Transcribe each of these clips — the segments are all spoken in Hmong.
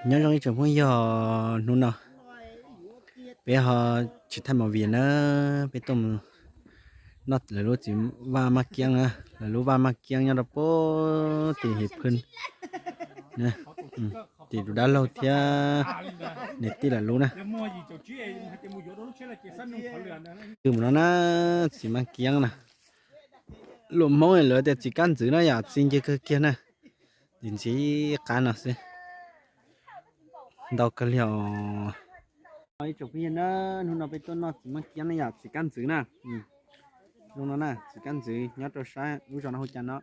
Nyob zoo ib tsoom phooj ywg, hnub no peb ho tsis thaij movie na, peb tuaj mus noj lawv lub txiv vaj maj kiab na, lawv lub vaj maj kiab nyob rau pem tim Hiv Phwj, tim tus dab laug thiab niam tij lawv lub na. Mus no na, txiv maj kiab na, lus Hmoob lawv tias txiv kab ntxwv na yom, txi ncw kawg kiag na, ntxim ntxim qab no xwb, ntau kawg li os. Ib tsoom phooj ywg na, hnub no peb tuaj noj txiv maj kiab na yom, txiv kab ntxwv na. Zoo no na, txiv kab ntxwv nyob rau sab lub zos no hu cas no?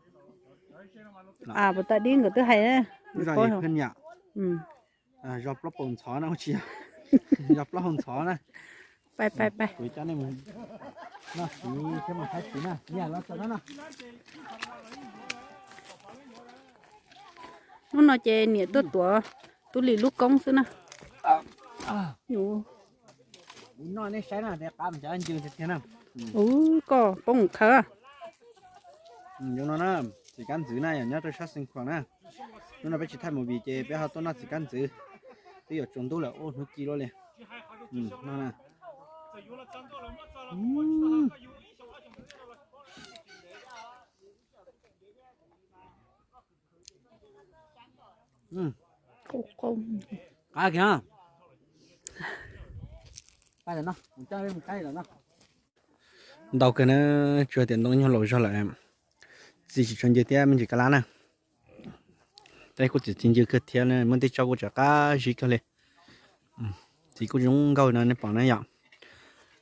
Puas tas dib nkawd twb hais lub zos Hiv Phwj yom. Zos plaub paus ntxhov na, ua tsis yog, zos plaub hau ntxhov na. Kuv coj nej mus noj txiv thiab mus saib txiv na, los txog no no. Hnub no ces niam tuaj tuav tub Lis lub koob xwb na. Kuv noj nej saib na, qab mas cov ncw tiag tiag na. Ub, koj poob mus khawb. Zoo no na, txiv kab ntxwv na yom, nyob rau sab Xeev Khuam na. Hnub no peb tsis thaij movie ces peb ho tuaj noj txiv kab ntxwv. Twb yuav tsaus ntuj lawm, ua hnub ci luaj li. Qab kiag. Ntau kawg na, tsuas tias ntoo nyuag laus zog lawm, txi tsis tshua ncw thiab me ntsis kab lab na. Tab kuj txi txi ncw kawg thiab, muaj tej tsob kuj tseem qab zib kawg li. Txiv kuj zoo nkauj no nej pom na yom.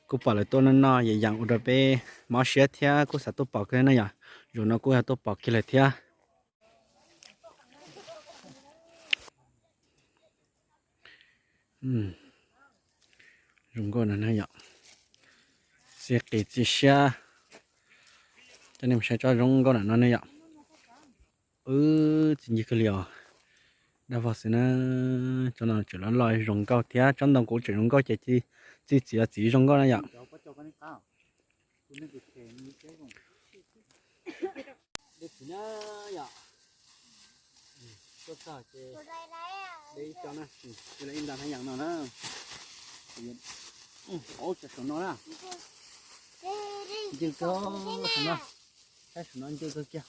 Kuj pom lawv tuaj noj noj yam yam ua rau peb mob siab thiab kuj xav tuaj pom kawg na yom. Zaum no kuj yog tuaj pom kiag lawm thiab. Zoo nkauj no na yom. Txi qis txi siab. Coj nej mus saib tsob zoo nkauj no no yom. Wb txi ncig kawg li os. Dab vog xwb na. Tsob no tseem loj loj zoo nkauj thiab, tsob ntoo kuv tseem zoo nkauj ces txi txiv los txiv zoo nkauj na yom. Dej txiv na yom. Tuaj txog ces de ib co na, ib nta na yam no na. Ub, cov saum no na. Ncw kawg saum no. Saib saum no ncw kawg kiag.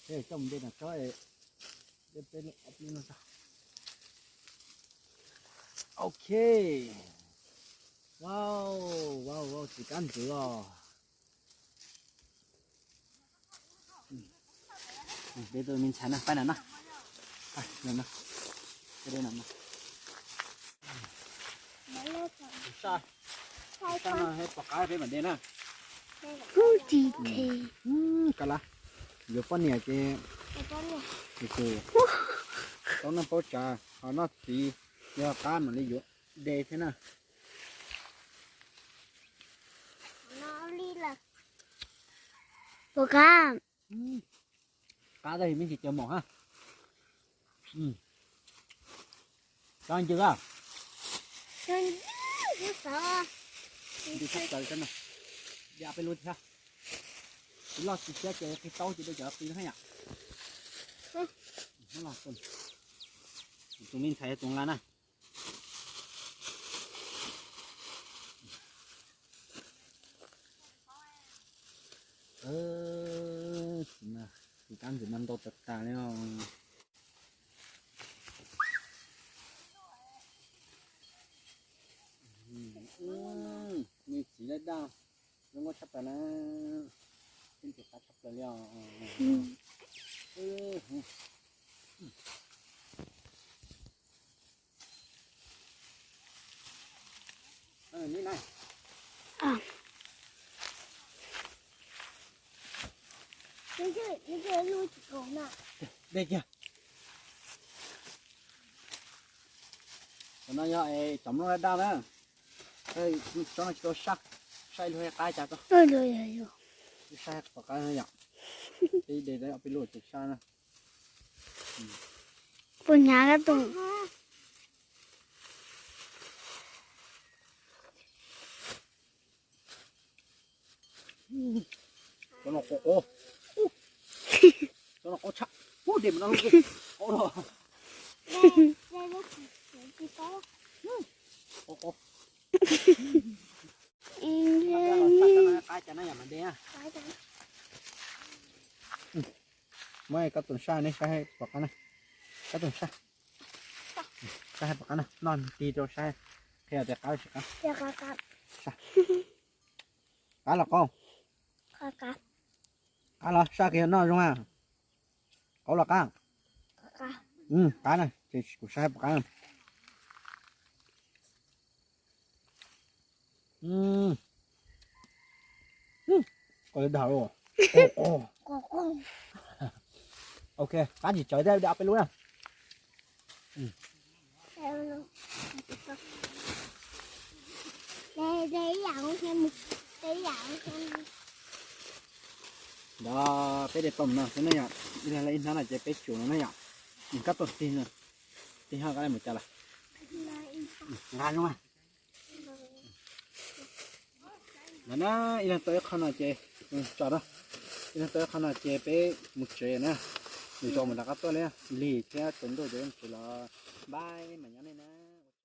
Coj mus de no tsob. Ok. Wow, wow, wow, txiv kab ntxwv os. De tus me ntxhais na, pab na no. Pab no. Pab no, pom qab peb mam de na. Kab lab, yuav poj niam ces tus tus paub noj paub tsav, ho noj txiv, yog qab mam li yuav de thiab na. Qab tab sis me ntsis cov mom ha. Cov ncw a. Ncw sab plaws no. De peb lub thiab. Tus loj tsis siab ces qis taub ces de cov qis no yom. Tus me ntxhais tus nqa na. Txiv kab ntxwv mas ntau tas tas li os. Me txiv daj daj, zoo nkauj tshaj plaws na. Ntxim qab tshaj plaws li os. De kiag. Qhov no yog cov nplooj daj daj na. Tsob no tsis tau saj, saj ib lub qab cas tso. Saj tom qab no yom. Peb de peb lub ces saj na. Puas hnyav kab tus. Cov no qos qos. Cov no qos tshaj. Dej mus no, qab los saj no, qab cas no yam mas dej na. Muab koj tus saj neb saib pom qab na. Koj tus saj, saj hais pom qab na, noj tig rau saib, qhia tias qab los tsis qab. Qab los qaub? Qab los saj kiag noj zoo a. Qaub los qab? Qab na, ces kuv saib hais pom qab na. Koj li dag. Ok, qab tsis tsawg thiab, de ob peb lub na. Ntawd peb de tau no xwb ne yom, ib leeg ib hnab no ces peb tsum no ne yom. Koj tuaj tig, tig ho koj mus cas lawm. Nqa zoo. Ntawd na, ib leeg tau ib qho no ces, tso na, ib leeg tau ib qho no ces peb mus tsev na. Nws tso mus rov qab tuaj li, lig thiab tsaus ntuj ces peb mus tsev los, bye, mam nyob nej na.